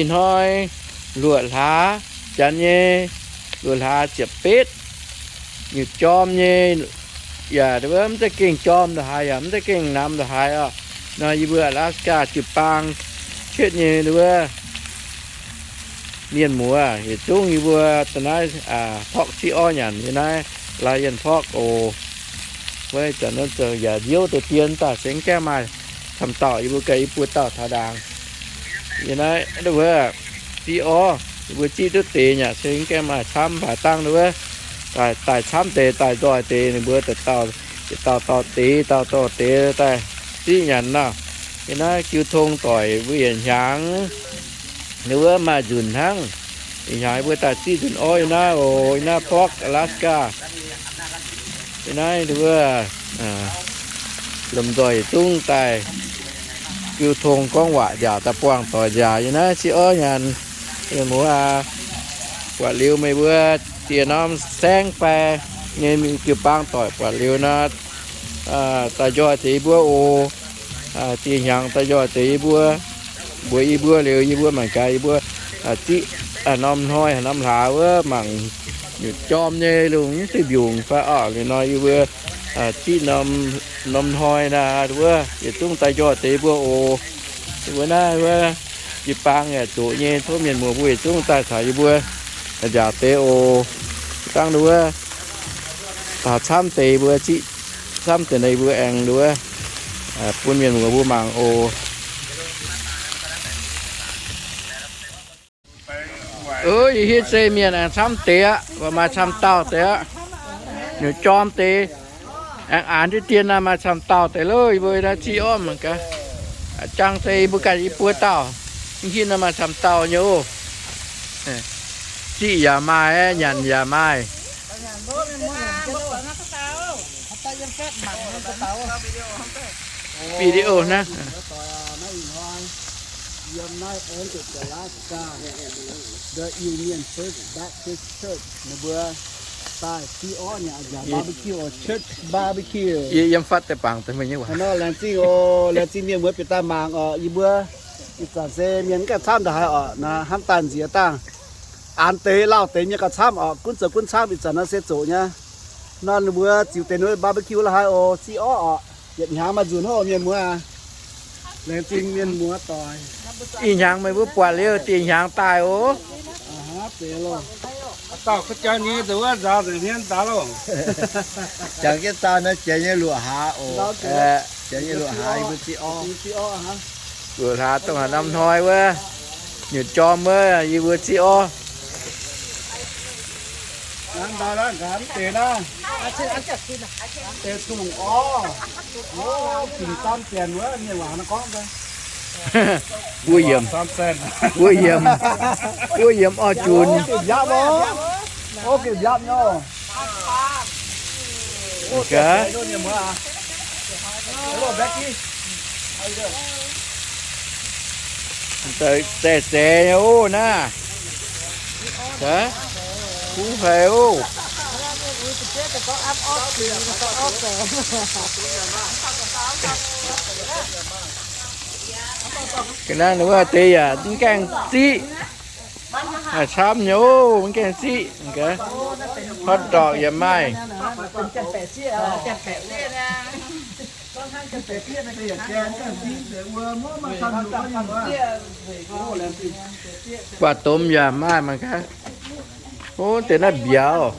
Ih hnoi luoqc hlaax, janx nyei luoqc hlaax ziepc betv, nyutc jorm nyei, yaac wuov mv zeiz gengh jorm ndongc haaix, yaac mv zeiz gengh namx ndongc haaix oc. Nor yie mbuo Alaska jiu-baang cuotv nyei wuov mienh muoz yietc zungv yie mbuo da'naaiv porqv ziqv orv nyanc yie naaiv Lion Fork oc. Wuov zanc naaiv zoux yaac nziouv deix dien daaih se mv gaengh maaih camv dauh, yie mbuo ganh i buo dauh taux ndaangc. Yie naaiv wuov ziqv orv, yie mbuo ziqv duqv deix nyanc se mv gaengh maaih camv, mv baac dangh wuov daaih camv deix, daaih nzoih deix, ninh mbuo dauh dauh dauh deix, dauh dauh deix daaih ziqv nyanc nor. Yie naaiv jiu tong doic mbuo yietc hnyangx, ninh wuov maaih nzunc hnangv. Ih hnyangx yie mbuo daaih ziqv nzunc orv yie naaiv oc, yie naaiv Portland, Alaska. Yie naaiv wuov lomh nzoih yietc zungv daaih jiu tong gorngv waac nziaauc daaih buangh doic nziaauc. Yie naaiv ziqv orv nyanc, mienh muoz aac, buatc liuz meih mbuo dieh norm saengv fai nyei jiu-baang doic buatc liuz nor, daaih njoih deix yie mbuo oc. Dieh hnyangx daaih njoih deix yie mbuo, mbuox yie mbuo liuz yie mbuo mangc gaax yie mbuo ziqv norm hnoi haaix norm hlaax wuov mangc nyutc jorm nyei lungh mv duih mbiungc fai orqc. Liuz nor yie mbuo ziqv norm hnoi naaiv wuov yietc zungv daaih njoih deix yie mbuo oc. Yie mbuo naaiv wuov jiu-baang yaac zoqc nyei, tov mienh muoz mbuo yietc zungv daaih caux yie mbuo nziaauc deix oc. Dangh wuov taux camv deix mbuo ziqv camv deix nor yie mbuo aengx wuov bun mienh muoz mbuo mangc oc. Ih hitv se mienh aengx camv deix aqv, maaih camv dauh deix aqv. Nyutc jorm deix aengx aanx diqv dien naaiv maaih camv dauh deix loh. Yie mbuo naaiv ziqv orv mangc gaax. Jangx se yie mbuo ganh i buo dauh. Mv hitv naaiv maaih camv dauh nyei oc. Ziqv yaac maaih, nyanc yaac maaih. Video naaiv. Yiem naaiv Anchorage, Alaska, the Union First Baptist Church, ninh mbuo daaih ziqv orv nyanc, nyanc barbecue, church barbecue. Yie yiem fatv deix bangc deix meih nyei waac. Nor laengz zingh oc, laengz zingh mienh muoz bieqc daaih mangc oc. Yie mbuo ih zanc se mienh mv gaengh camv ndongc haaix oc, naaiv hnamv daaih nziex dangh. Aanx deix lauh deix mienh gauh camv oc, gunv zoux gunv camv, ih zanc naaiv se zoqc nyei. Nor ninh mbuo ziux deix nor barbecue la'haaix oc, ziqv orv oc. Yietc hnyangx maaih nzunc hnangv oc mienh muoz aac. Laengz zingh mienh muoz doic. Ih hnyangx meih mbuo buatc liuz, dieh hnyangx daaih oc. Dauh kuv jauv nyei dongh wuov nzaaux nzengc hmien daaih loh. Jangx jienv daaih naaiv jiex nyei luoqc hlaax oc. Jiex nyei luoqc hlaax yie mbuo ziqv orv. Luoqc hlaax dongh haaix norm hnoi wuov, nyutc jorm wuov, yie mbuo ziqv orv. Deix dungz orv, wuov fingx daan dienx wuov mienh waac gorngv wuov yiemc, wuov yiemc, wuov yiemc orv junc. Gengh mbiapv nyei. Zaeqc zaeqc nyei oc naaiv. Kuv haic oc. Ga'naaiv wuov deix yaac mv gaengh ziqv. Maaih camv nyei oc, mv gaengh ziqv. Hot dog yaac maaih. Guaax domx yaac maaih mangc gaax. Ov, deix naaiv mbiauz.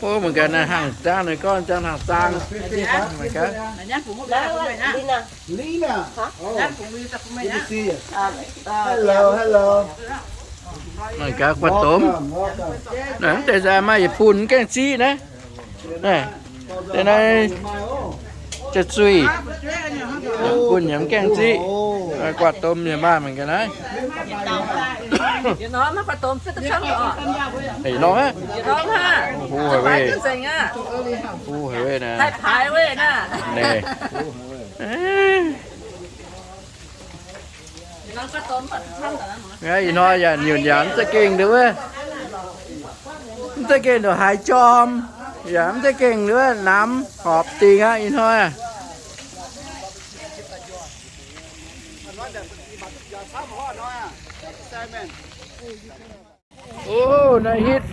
Ov, mangc gaax naaiv hangh zaang, ninh gorngv zaang hangh zaang. Mangc gaax. Mangc gaax guaax domx. Naaiv deix maaih yietc bun mv gaengh ziqv naaiv. Deix naaiv jauv zuih, bun yaac mv gaengh ziqv. Guaax domx yaac maaih mangc gaax naaiv. Ih norm aqv. Hu haic weih. Hu haic weih naaiv. Naaiv. Ih hnoi yaac nyunc yaac mv zeiz gengh ndongc wuov, mv zeiz gengh ndongc haaix jorm, yaac mv zeiz gengh ndongc wuov namx horpc dingh aqv ih hnoi. O, naaiv hitv,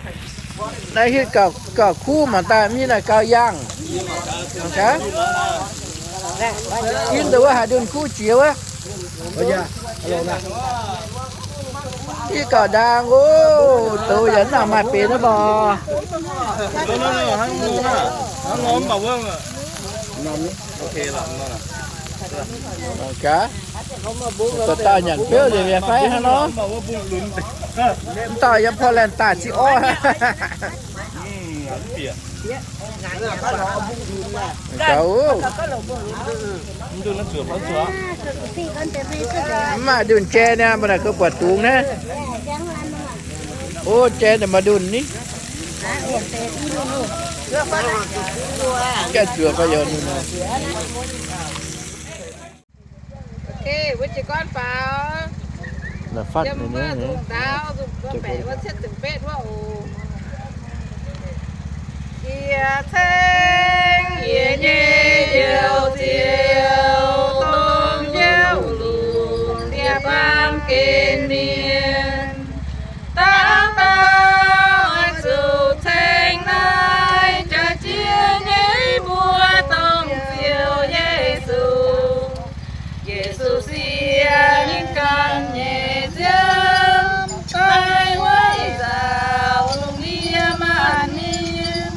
naaiv hitv gauh, gauh kuv mangc daaih mv hitv naaic gauh yangh. Mangc gaax. Ginv deix wuov haaix ndunh kuv jiex wuov. Hitv gauh ndaang o, douz yaac mv nangc maaih benx wuov mor. Mangc gaax. Dauh dauh nyanc beuv nzengc mi'aqv fai hnangv nor. Mv dauh yiem Portland daaih ziqv orv. Gauh, mv maaih ndunh jai niaa, mv baac naaic gauh buatc dungz naaiv. O, jai naaic maaih ndunh ni. Gaengh zuoqc fai yaac ndunh. Wuov jiez gorn faaux, yiem wuov nzungh ndaauv, nzungh gorn-baeqc wuov cietv ziepc betv wuov oc. Yie ceng yie nyei njoux Ziouv, dongh njoux lungh ndiev baamh gen mienh. Dauh dauh oix zuqc ceng naaiv jaax jiex nyei mbuox dongh Ziouv Yesu. Yesu sienx ninh ganh nyei nziaamv daaih weic nzaaux lungh ndiev maanc mienh.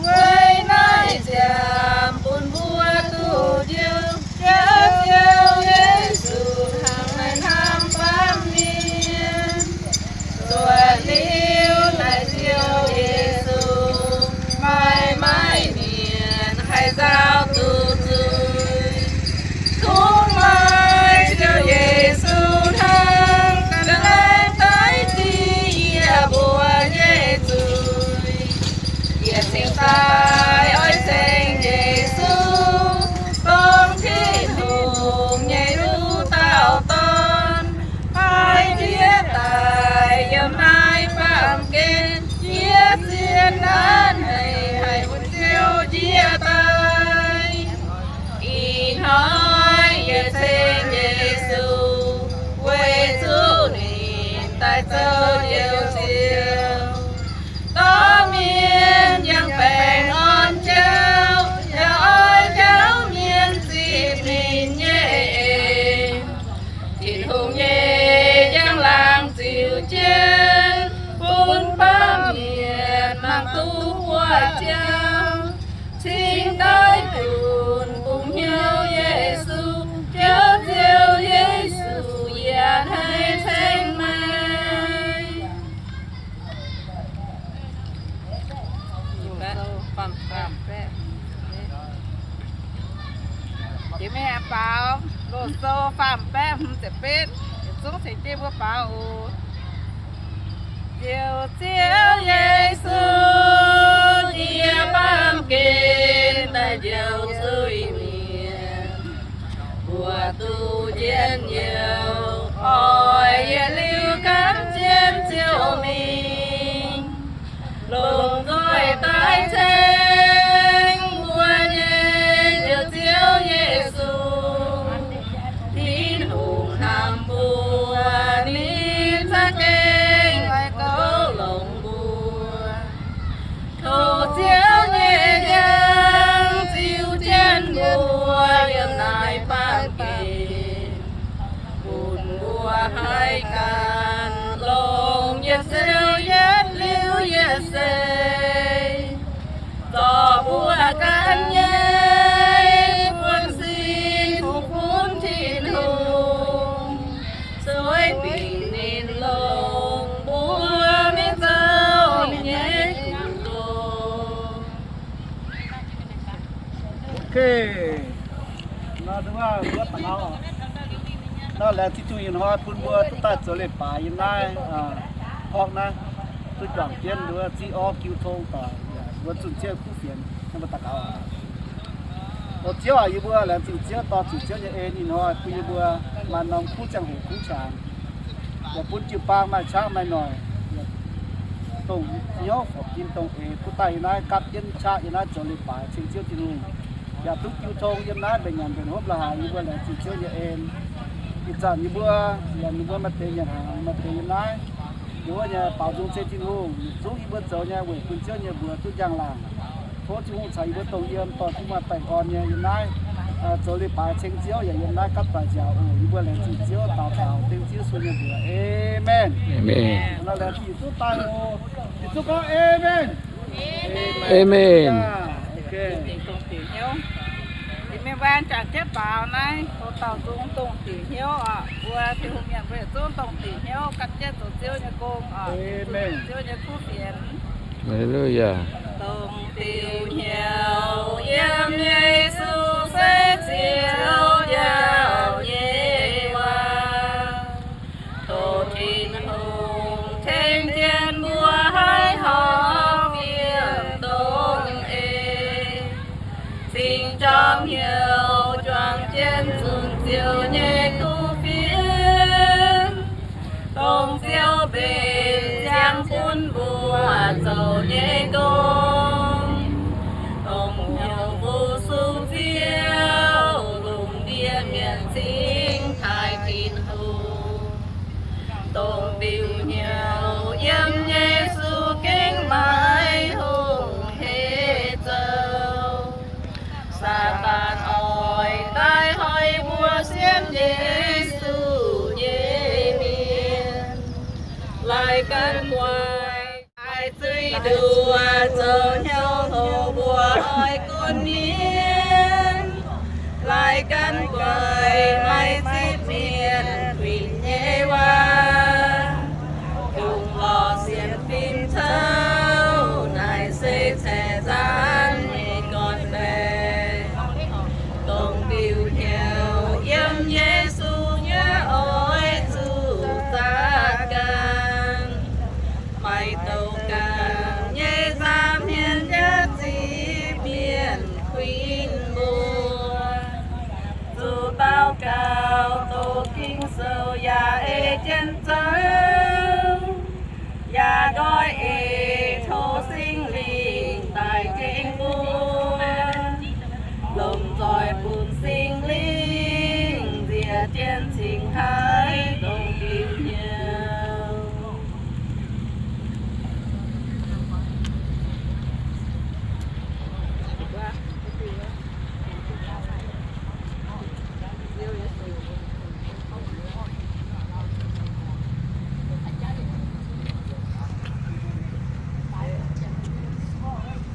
Weic naaiv ziangh bun mbuo duqv njoux Ziouv Yesu hnangv naaiv hnamv baamh mienh. Zuotc liuz naaiv Ziouv Yesu, maaih maiv mienh haih nzaaux duqv zuiz. Kungx maaih Ziouv Yesu hnangv ganh laengz daic dingc yie mbuo nyei zuiz. Yie cingx daaih oix ceng Yesu, dongh Tin-Hungh nyei nduqc dauh Dorn, haih ndiev daaih yiem naaiv baamh gen, yie zien nanv haic, haiz wuov Ziouv njiec daaih. Ih hnoi yie ceng Yesu, weic zuqc ninh daaih zoux Njoux Ziouv. Dorh mienh yangh baengc orn jauv, yaac oix jauv mienh zipv ninh nyei en. Tin-Hungh nyei njang-laangc ziux jienv bun baamh mienh mangc duqv wuov jauv, cingx daaih junc bungx hnyouv Yesu, Ziouv Ziouv Yesu, yie hneiv ceng meih. Jiex mingh aengx baaux loz-sou faam baeqv hmz ziepc betv, yietc zungv ceix jienv mbuo baaux oc. Njoux Ziouv Yesu, yie baamh gen daaih njoux zuiz-mienh, mbuo duqv njien-youh, oix yietc liuz gan jienv Ziouv mingh. Longc nzoih daaih ceng mbuo nyei Njoux Ziouv Yesu. Tin-Hungh hnamv mbuo, ninh za'gengh oix goux longx mbuo. Tov Ziouv nyei njang ziux jienv mbuo yiem naaiv baamh gen. Bun mbuo haih gan longx yietc seix yietc liuz yietc seix, zorc mbuo ganh nyei buonv-sin fungx bun Tin-Hungh, sueih bingx ninh longx mbuo mingh zoux ninh nyei gux-doz. Ok. Nor, nduov, nduov da'nqaauv. Nor, laengz zingh Tin-Hungh ih hnoi bun mbuo duqv daaih zoux leiz-baaix yiem naaiv, orqv naaiv, duqv juangc jienv nduov ziqv orv jiu tong doic, mbuo zunh Ziouv kuv fienx, mbuo daux gaux aqv. O Ziouv aac, yie mbuo laengz zingh Ziouv dorh zuqc Ziouv nyei en ih hnoi bun yie mbuo maaih norm kuv ziangh hoc kuv qangx, yaac bun jiu-baang maaih qaqv maaih noic, dongh hnyouv forc-fim dongh eix duqv daaih yiem naaiv gapv jienv qaqv yiem naaiv zoux leiz-baaix ceng Ziouv Tin-Hungh, yaac duqv jiu tong yiem naaiv mbenc nyanc mbenc hopv la'haaix. Yie mbuo laengz zingh Ziouv nyei en. Yie Zanc yie mbuo, yaac ninh mbuo maaih deix nyanc hnaangx, maaih deix yiem naaiv. Yie mbuo nyei baaux nzung ceng Tin-Hungh, yietc zungv yie mbuo zoux nyei weic bun Ziouv nyei mbuox duqv njang-laangc. Tov Tin-Hungh caux yie mbuo dongh yiem, dorh jienv maaih baengh orn nyei yiem naaiv zoux leiz-baaix ceng Ziouv yaac yiem naaiv gapv daic nziaauc oc. Yie mbuo laengz zingh Ziouv daux gaux dengv Ziouv Yesu nyei mbuox. Aamen. Aamen. Nor laengz zingh yietc zungv daaih oc. Yietc zungv gorngv aamen. Aamen. Jiex mingh waanh jangx jienv baaux naaiv, hoc dauh nzung dongh diuc hnyouv oc. Mbuo Tin-Hungh mienh mbuo yietc zungv dongh diuc hnyouv gan jienv zoux Ziouv nyei gong oc. Ziouv nyei kuv fienx. Aa, dongh diuc hnyouv yiem Yesu se Ziouv njaaux nyei waac. Dongh Tin-Hungh tengx jienv mbuo haiz horpc fiem dongh eix, cingx jorm hnyouv juangc jienv zunc Ziouv nyei kuv fienx, dongh Ziouv mbenc ziangx bun mbuo zoux nyei gong, dongh hnyouv fu-sux Ziouv, lungh ndiev mienh cingx taaih Tin-Hungh. Dongh diuc hnyouv yiem Yesu gengh maiv hungh hec zoux. Saadaan oix daaih hoic mbuo sienx Yesu nyei mienh, laaix gan guaix zuiz nduoh zoux hnyouv hlo mbuo oix gunv mienv, laaix gan guaix maiv zipv mienh kuinx nyei waac, dongh lorz sienx fim cauv, naaiv se caeqv nzaanx nyei gorn-baeqc. Dongh diuc hnyouv yiem Yesu nyei oix zuqc zaah ganh, maiv douc ganh nyei nzaamv hmien yaac zipv mienh kuinx mbuo. Zuqc daux gaux doqc Ging-Sou yaac ei jienv zoux, yaac nqoi eix tov Singx Lingh daaih tengx mbuo, lomh nzoih bun Singx Lingh nziex jienv cingx haiz dongh diuc hnyouv.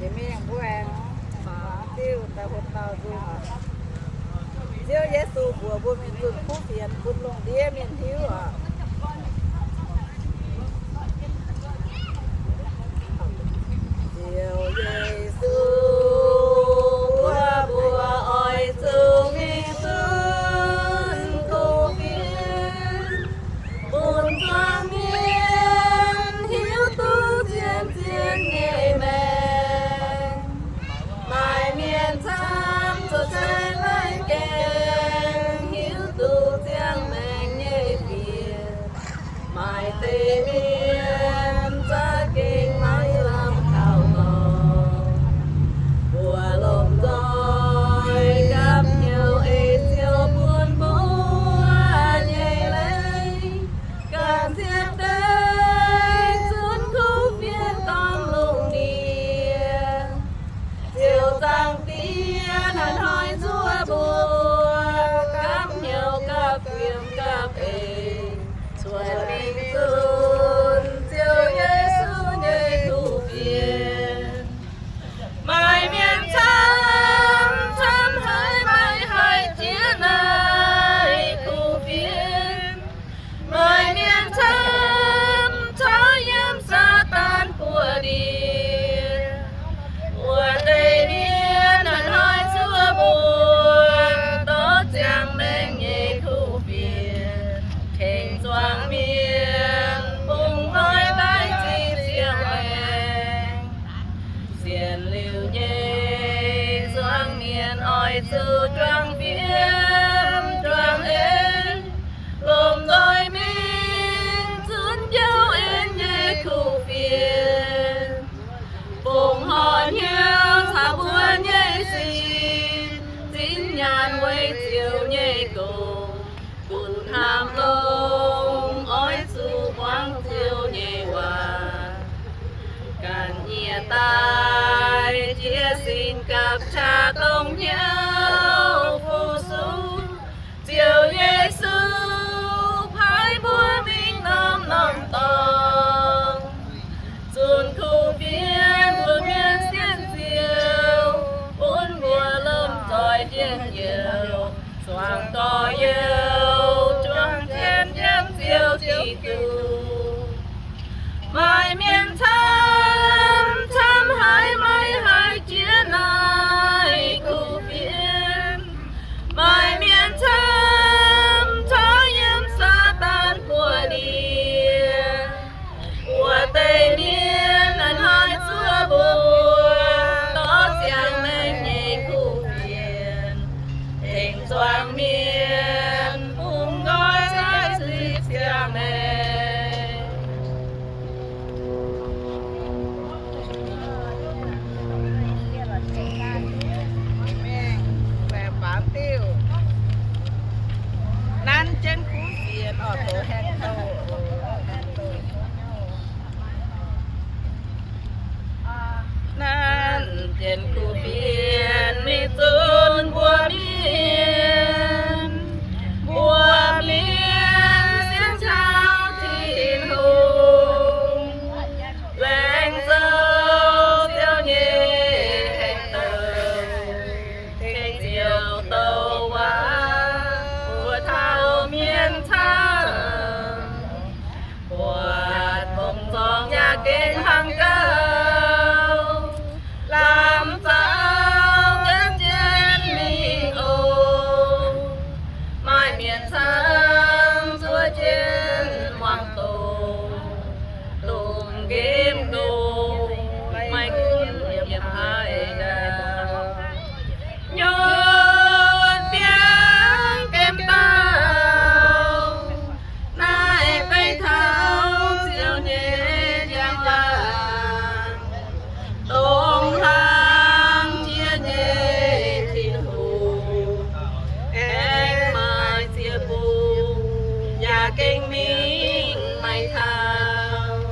Jiex mingh mbuo aengx diuh daaih hopv dauh nzung. Ziouv Yesu mbuox mbuo mingh zunh kuv fienx bun lungh ndiev mienh hiuv oc. Ziouv Yesu mbuox mbuo oix zuqc mingh zunh kuv fienx, bun zuangx mienh hiuv duqv zien zien nyei maengc. Maaih mienh camv zuqc cai lai gaengh hiuv duqv ziangh maengc nyei fiev. Maaih deix mienh za'gengh maiv lamh kaux dorngx. Mbuo lomh nzoih gapv hnyouv ei Ziouv bun mbuo nyei leiz, ganh ziepc deix zunv kuv fienx dorngc lungh ndiev. Ziouv Zaangc Diex hnoi-hnoi nzuov mbuo gapv hnyouv gapv fiemx gapv eix, cuotv mingh zunh Ziouv Yesu nyei kuv fienx. Maaih mienh camv camv haiz maiv haih jiex naaiv kuv fienx. Maaih mienh camv camv yiem Saadaan buoz-ndiev. Wuov deix mienh hnoi-hnoi nzuov mbuo dorh ziangh maengc nyei kuv fienx, tengx zuangx mienh bungx hnoi daaih zipv ziangh maengc. Sienx liuz nyei zuangx mienh oix zuqc juangc fiem juangc en, lomh nzoih mingh zunv Ziouv en nyei kuv fienx, bungx horc hnyouv caux mbuo nyei sin, zinv nyaanh weic Ziouv nyei gong, gunv hnamv Maaih mienh camv camv haiz maiv haih jiex naaiv kuv fienx. Maaih mienh camv camv yiem Saadaan buoz-ndiev. Wuov deix mienh hnoi zuov mbuo dorh ziangh maengc nyei kuv fienx tengx zuangx mienh bungx nqoi zipv ziangh maengc. Nanv jienv kuv fienx oix doqc haengh doqc. Nanv jienv kuv fienx mingh zunc mbuo mienh. Mbuo mienh sienx taux Tin-Hungh, laengz zouv Ziouv nyei haaix douc, tengx Ziouv douc waac mbuo taux mienh camv. Buatc fongc zorng yaac gengh hlang gauh, lamh zaux gengh jienv mingh oc. Maaih mienh camv zuov jienv muangx doqc, dongh nqemh ndongc maiv gunv yiem haaix dauh. Nyutc biangv gemh dauh, naaiv beiv taux Ziouv nyei njang-laangc, dongh hlang jiex nyei Tin-Hungh. Aengx maaih ziex bung yaac gengh mingh maiv taux.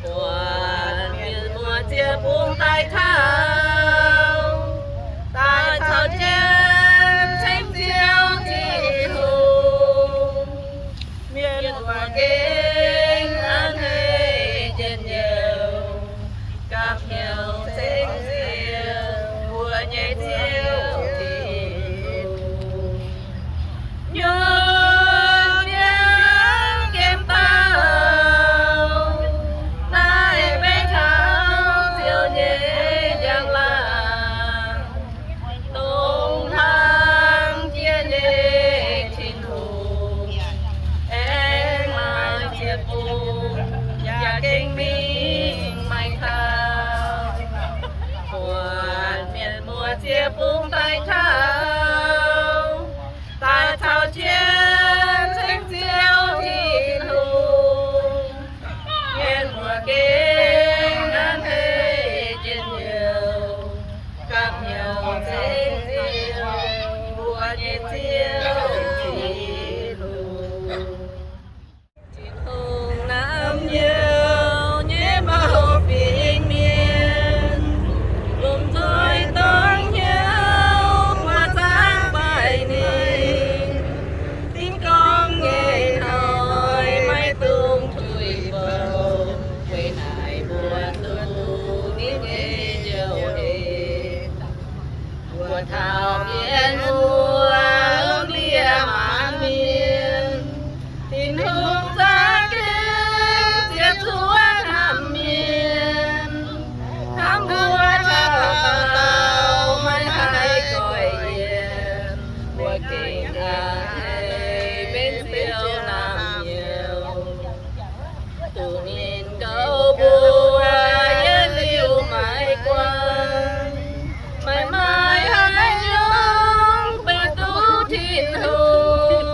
Buatc mienh muoz ziex bung daaih taux, daaih caux jienv ceng Ziouv Tin-Hungh. Mienh muoz gengh a'hneiv njien-youh, gapv hnyouv ceng Ziouv, mbuo nyei Ziouv Tin-Hungh. Nyutc biangv gemh dauh, naaiv beiv taux Ziouv nyei njang-laangc, dongh hlang jiex nyei Tin-Hungh. Aengx maaih ziex bung yaac gengh mingh maiv taux. Buatc mienh muoz ziex bung daaih taux, daaih caux jienv ceng Ziouv Tin-Hungh. Mienh muoz gengh a'hneiv njien-youh, gapv hnyouv ceng Ziouv, mbuo nyei Ziouv Tin-Hungh. Tin-Hungh namx hnyouv nyei mouc fingx mienh, lomh nzoih dorngx hnyouv buatc zaangc baaic ninh. Dingc gorngv nyei hnoi maiv dungx tuix bouh, weic naaic mbuo duqv ninh nyei njoux eix. Mbuo taux mienh muoz lungh ndiev maanc mienh, Tin-Hungh za'gengh ziepc zuoqv hnamv mienh. Hnamv mbuo dauh dauh maiv haih goiv yienc, mbuo gengh a'hneiv benx Ziouv naamh nyouz. Duqv ninh goux mbuo yietc liuz maiv guanh, maiv maaih haaix nyungc benx duqv Tin-Hungh.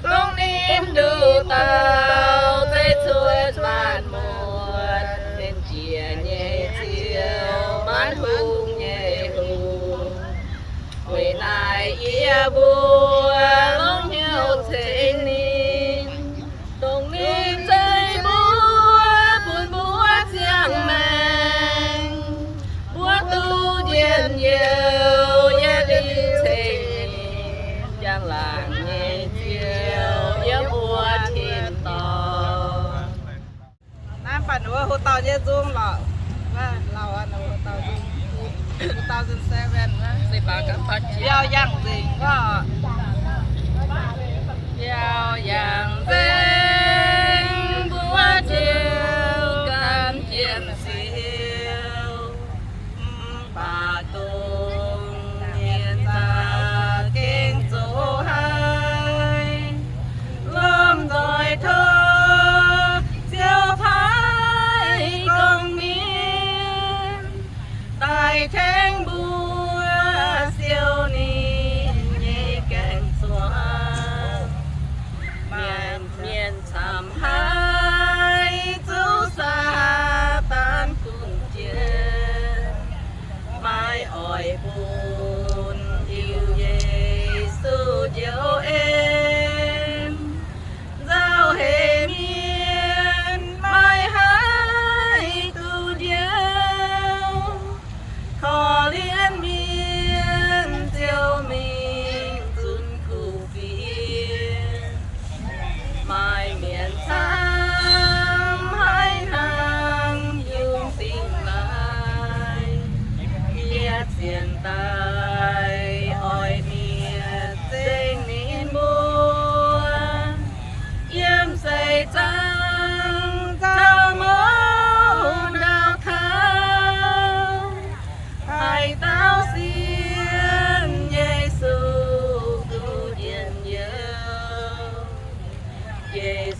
Dongh ninh nduqc dauh zeiv cuotv maanc muotc, benx jiex nyei Ziouv, maanc hungh nyei Hungh. Weic naaic yie mbuo longx hnyouv ceng ninh, dongh ninh zeiv mbuo, bun mbuo ziangh maengc. Mbuo duqv njien-youh yietc liuz ceng ninh, njang-laangc nyei Ziouv yiem wuov tin-dorngh. Naaiv baac wuov hoc dauh nyei nzung lorqc. Lauh aqv, hoc dauh nzung, two thousand seven, biauv yangh nzengc wuov. Biauv yangh nzengc.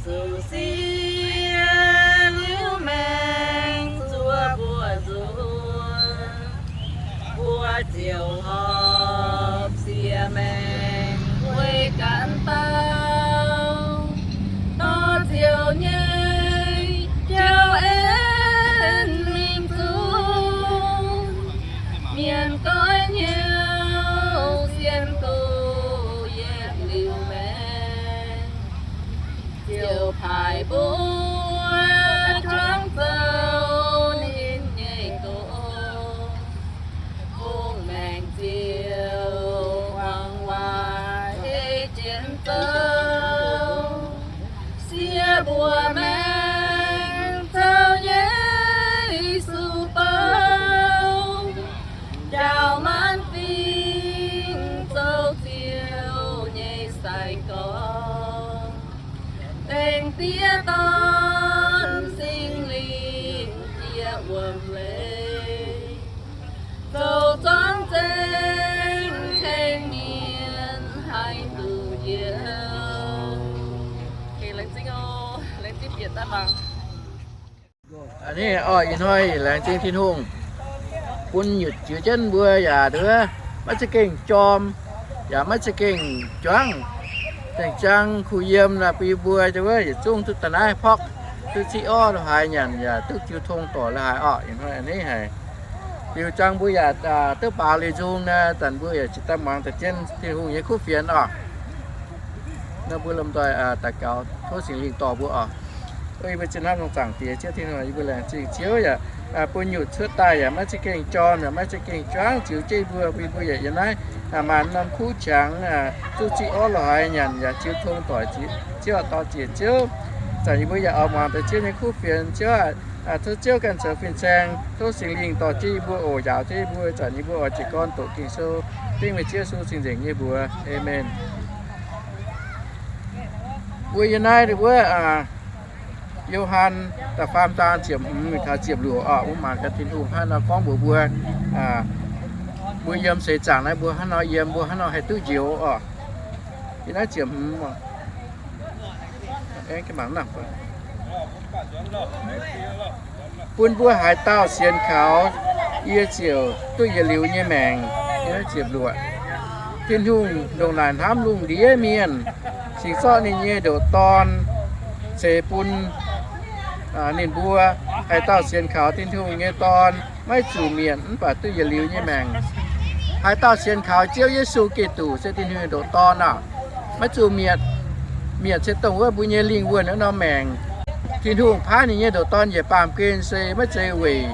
Zuqc sie liuz maengc zuov mbuo nzunc, mbuo ziouc horpc siex maengc weic ganh dauh, dorh ziouc nyei jauv en mingh zunc. Mienh goiv hnyouv sienx duqv yietc liuz maengc, ziouc paaiv mbuo juangc zoux ninh nyei gong. Bung maengc ziouc muangx waac ei jienv zoux. Sie mbuo maengc zoux Yesu bou, njaaux maanc fingx zoux Ziouv nyei sai-gorx. Dengv Diex, Dorn, Singx Lingh jiex wuom-leiz, zoux zorngv zengx tengx mienh haih duqv njoux. A'hneiv orqc, ih hnoi laengz zingh Tin-Hungh bun nyutc jiez jienv mbuo yaac nduov maiv za'gengh jorm, yaac maiv za'gengh juangv, zengc jaang kuh yiem naaic bun yie mbuo wuov yietc zungv duqv daaih naaiv porqv duqv ziqv orv lo haaix nyanc yaac duqv jiu tong doic lo haaix orqc. Ih hnoi a'hneiv haic, liuz jaang mbuo yaac duqv baaux liuz nzung naaic, zanc mbuo yaac ziex daaih muangx daaih jienv Tin-Hungh nyei kuv fienx orqc. Nor mbuo lomh nzoih daux gaux tov Singx Lingh dorh mbuo oc. Yie mbuo zinh hnamv longx zaangc Diex Ziouv Tin-Hungh, yie mbuo laengz zingh Ziouv yaac bun nyutc cuotv daaih yaac maiv za'gengh jorm, yaac maiv za'gengh juangv ziux jienv mbuo, bun mbuo yaac yiem naaiv maaih norm kuv qangx duqv ziqv orv lo haaix nyanc yaac ziux tong doic. Ziouv dorh ziec Ziouv, zanc yie mbuo yaac oix muangx deix Ziouv nyei kuv fienx. Ziouv aah, tov Ziouv ganh zoux fin-saeng, tov Singx Lingh dorh jienv yie mbuo oc, njaaux jienv yie mbuo, zanc yie mbuo oix jiez gorn doqc Ging-Sou, dengv meih Ziouv Yesu cing-nzengc nyei mbuox. Aamen. Mbuo yiem naaiv wuov Yo^han da'faam zaang ziepc hmz mingh taux ziepc luoqc oc, mbuo mangc gaax Tin-Hungh hnangv nor gorngv mbuox mbuo, mbuo yiem seix zaangc naaiv mbuo hnangv nor yiem, mbuo hnangv nor haih duqv njoux oc. Yiem naaiv ziepc hmz bun mbuo haaix dauh sienx kaux, yie ziouc duqv yietc liuz nyei maengc. Ziepc luoqc. Tin-Hungh ndongc naaic hnamv lungh ndiev mienh, cingx zorqv ninh nyei ndoqc Dorn ceix bun ninh mbuo. Haaix dauh sienx kaux Tin-Hungh nyei Dorn maiv zuqc mietc mv baac duqv yietc liuz nyei maengc. Haaix dauh sienx kaux Ziouv Yesu Giduc se Tin-Hungh nyei ndoqc Dorn aah, maiv zuqc mietc. Mietc se dongh wuov mbuo nyei lingh wuonh wuov norm maengc. Tin-Hungh paaiv ninh nyei ndoqc Dorn njiec baamh gen se maiv zeiz weic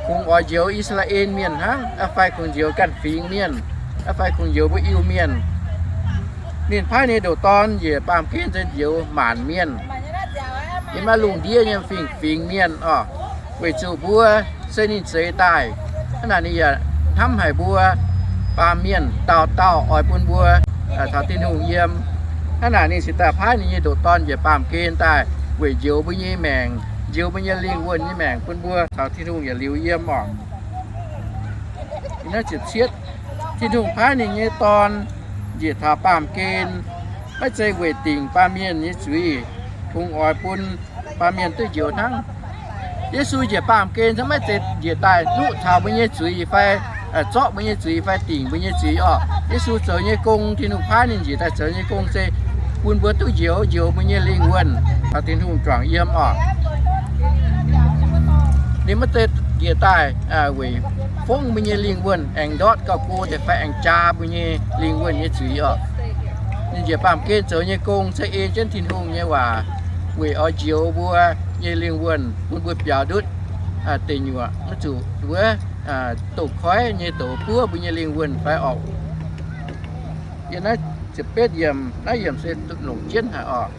kungx oix njoux I^saa^laa^en Mienh hnangv, fai kungx njoux ganh fingx mienh, fai kungx njoux mbuo Iu-Mienh. Ninh paaiv ninh ndoqc Dorn njiec baamh gen se njoux maanc mienh, yiem naaiv lungh ndiev nyei fingx-fingx mienh oc, weic zuqc mbuo se ninh zeix daaih. Hnangv naaic ninh yaac hnamv haic mbuo baamh mienh dauh dauh oix bun mbuo taux Tin-Hungh yiem. Hnangv naaic ninh cingx daaih paaiv ninh nyei ndoqc Dorn njiec baamh gen daaih weic njoux mbuo nyei maengc, njoux mbuo nyei lingh wuonh nyei maengc bun mbuo taux Tin-Hungh yietc liuz yiem oc. Naaiv ziepc cietv, Tin-Hungh paaiv ninh nyei Dorn njiec taux baamh gen, maiv zeiz weic dingc baamh mienh nyei zuiz, kungx oix bun baamh mienh duqv njoux hnangv. Yesu njiec baamh gen se maiv zeiz njiec daaih nuqv taux mbuo nyei zuiz fai zorqv mbuo nyei zuiz fai dingc mbuo nyei zuiz oc. Yesu zoux nyei gong, Tin-Hungh paaiv ninh njiec daaih zoux nyei gong se bun mbuo duqv njoux, njoux mbuo nyei lingh wuonh taux Tin-Hungh juangc yiem oc. Ninh maiv zeiz njiec daaih weic fongv mbuo nyei lingh wuonh, aengx ndortv gauh go deix fai aengx jaa mbuo nyei lingh wuonh nyei zuiz oc. Ninh njiec baamh gen zoux nyei gong se ei jienv Tin-Hungh nyei waac weic oix njoux mbuo nyei lingh wuonh, bun mbuo biaux ndutv deic nyuoqc, maiv zuqc wuov douz-koiv nyei douz buov mbuo nyei lingh wuonh fai oc. Yiem naaiv ziepc betv yiemc, naaiv yiemc se longc jienv haic oc.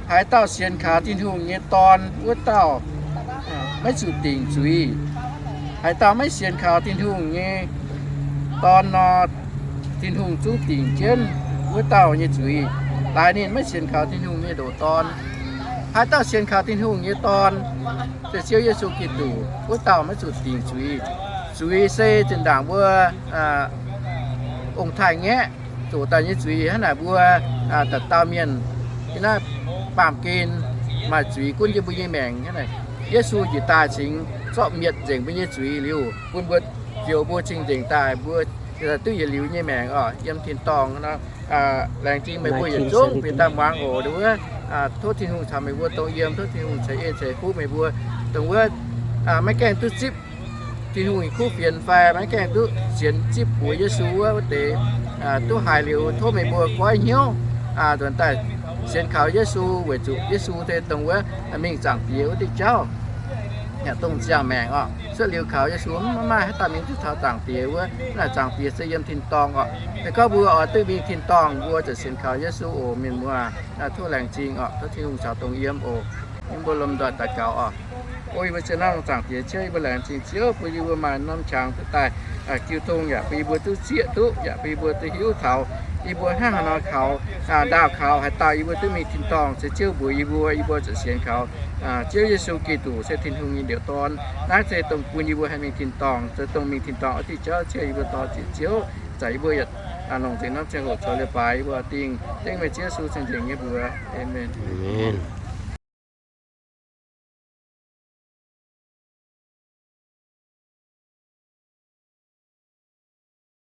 Haaix dauh sienx kaux Tin-Hungh nyei Dorn, wuov dauh maiv zuqc dingc zuiz. Haaix dauh maiv sienx kaux Tin-Hungh nyei Dorn nor, Tin-Hungh zungv dingc jienv wuov dauh nyei zuiz, laaix ninh maiv sienx kaux Tin-Hungh nyei ndoqc Dorn. Haaix dauh sienx kaux Tin-Hungh nyei Dorn, se Ziouv Yesu Giduc, wuov dauh maiv zuqc dingc zuiz. Zuiz se zinh ndaangc mbuo ong-taaix-ngaeqv zoqc daaih nyei zuiz. Hnangv naaic mbuo dauh dauh mienh, Naaiv baamh gen maaih zuiz gunv jienv mbuo nyei maengc hnangv naaic. Yesu njiec daaih cingx zorqv mietc nzengc mbuo nyei zuiz liuz, bun mbuo, joux mbuo cing-nzengc daaih, mbuo duqv yietc liuz nyei maengc oc, yiem tin-dorngh nor. Laengz zingh meih mbuo yietc zungv bieqc daaih muangx oc. Dongh wuov, tov Tin-Hungh caux meih mbuo dongh yiem, tov Tin-Hungh ceix en ceix fuqv meih mbuo. Dongh wuov, maiv gaengh duqv zipv Tin-Hungh nyei kuv fienx fai maiv gaengh duqv sienx zipv buoz Yesu wuov, wuov deix duqv haiz liuz, tov meih mbuo goiv hnyouv nzuonx daaih sienx kaux Yesu, weic zuqc Yesu se dongh wuov mingh Zaangc Diex wuov diuh jauv, yaac dongh ziangh maengc oc. Cuotv liuz kaux Yesu maiv maaih haaix dauh mingh duqv taux Zaangc Diex wuov. Naaic Zaangc Diex se yiem tin-dorngh oc. Se gorngv mbuo oix duqv mingh tin-dorngh, mbuo ziouc sienx kaux Yesu oc, mienh muoz. Tov laengz zingh oc. Tov Tin-Hungh caux dongh yiem oc. Yie mbuo lomh nzoih daux gaux oc. O yie mbuo Ziouv, Zaangc Diex Ziouv, yie mbuo laengz zingh Ziouv bun yie mbuo maaih norm qangx duqv daaih jiu tong, yaac bun yie mbuo duqv zieqv duqv, yaac bun yie mbuo duqv hiuv taux yie mbuo hnangv haaix nor kaux, ndaauh kaux haaix dauh yie mbuo duqv mingh tin-dorngh. Se Ziouv mbuox yie mbuo, yie mbuo ziouc sienx kaux Ziouv Yesu Giduc se Tin-Hungh nyei Liepc Dorn. Naaiv se dongh bun yie mbuo haih mingh tin-dorngh, se dongh mingh tin-dorngh wuov diuh jauv. Ziouv, yie mbuo dor-ziec Ziouv, zanc yie mbuo yietc longc nzengc norm ziangh hoc caux leiz-baaix yie mbuo dingh dengv meih Ziouv Yesu cing-nzengc nyei mbuox. Aamen.